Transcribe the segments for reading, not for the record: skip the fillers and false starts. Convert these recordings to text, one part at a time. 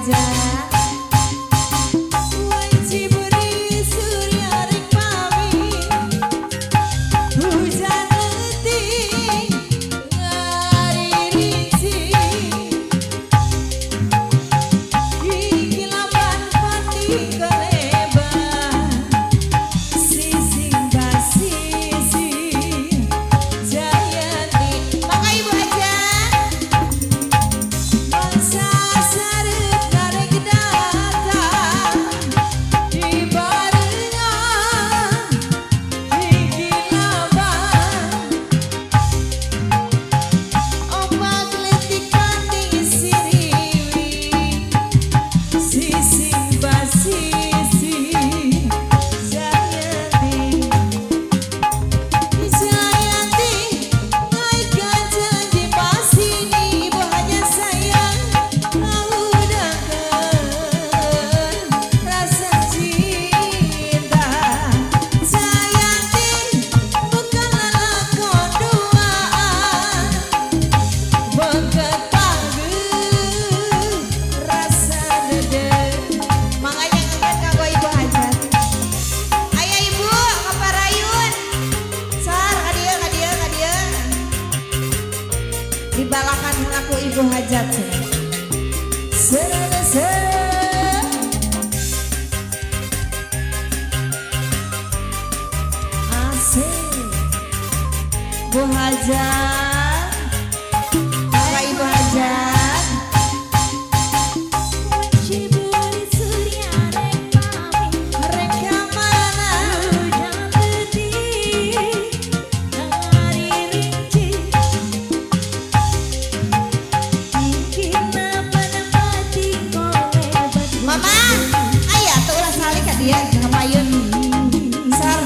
Hajat. Wanci beri surya rek pamit, hujan leutik ngaririnci, kikilaban pati kelebat, sising basisi Jayanti. Mangga Ibu Hajat. Mangsa sareup narek datang, dibarengan kikilaban, ombak leutik pating siriwi, sising basisi Jayanti. Jayanti ngaitkeun janji pasini, Ibu Hajat sayang ngahudangkeun rasa cinta. Jayanti bukan lalakon duaan, beukeut panggeuh rasa deudeuh. Mangga nyanyikan kanggo Ibu Hajat. Aya Ibu kaparayun. Sar ka dieu ka dieu ka dieu. Dibalakan heula ku Ibu Hajat. Serese asik Bu Hajat. Mangga Ibu Hajat. Wanci beri surya rek pamit, Rek mana hujan leutik ngaririnci, kikilaban pati kolebat. Mama, aya tuh ulah salik ka dieu kapayun. Sar.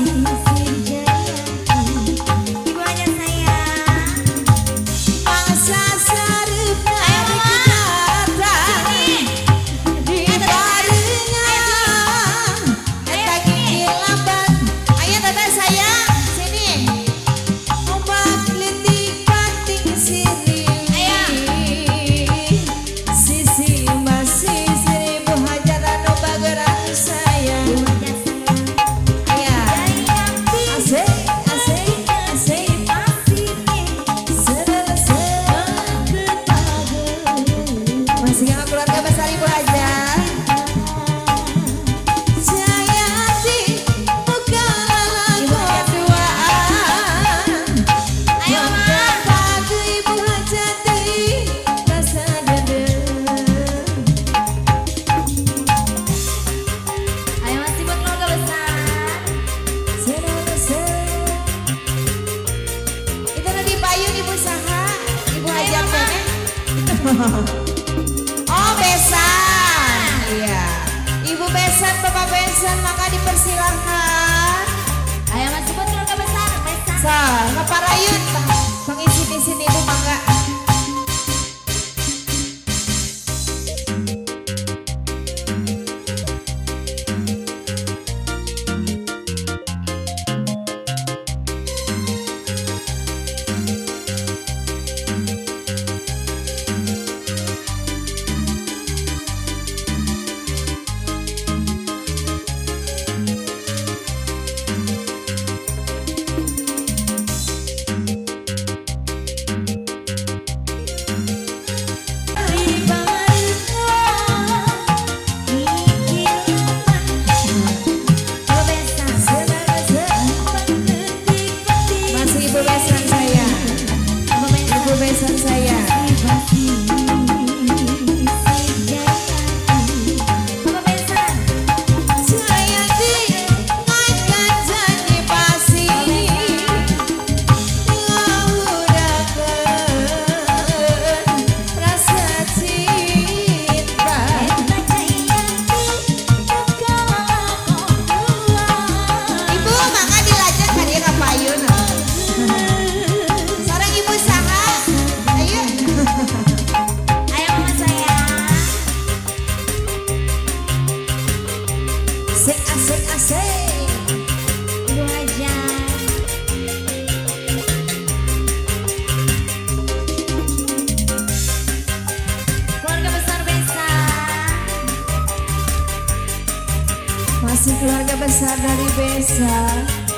Ibu Hajat sayang. Mangsa sareup Ayo, narek Mama. datang, dibarengan eta kikilaban, Ayo teteh sayang, sini. ombak leutik pating siriwi, Ayo. sisi masih Ibu Hajat anu bageran sayang. Ibu Hajat sayang. Aya. Jayanti Asik asik asik pasini, serese beukeut pageut Masih sama keluarga besar Ibu Hajat. Jayanti bukan lalakon duaan, Ayo, Mama. beukeut pageut Ibu Hajat deui rasa deudeuh. Ayo masih buat keluarga besar. Serese Itu nu di payun Ibu saha? Ibu Hajat Mama. teh. Oh, besan. Iya. Ibu besan, Bapak besan, maka dipersilahkan. Ayo masih buat keluarga besar. Besan. So, kaparayun pengisi di sini Ibu mangga. Dari Besa.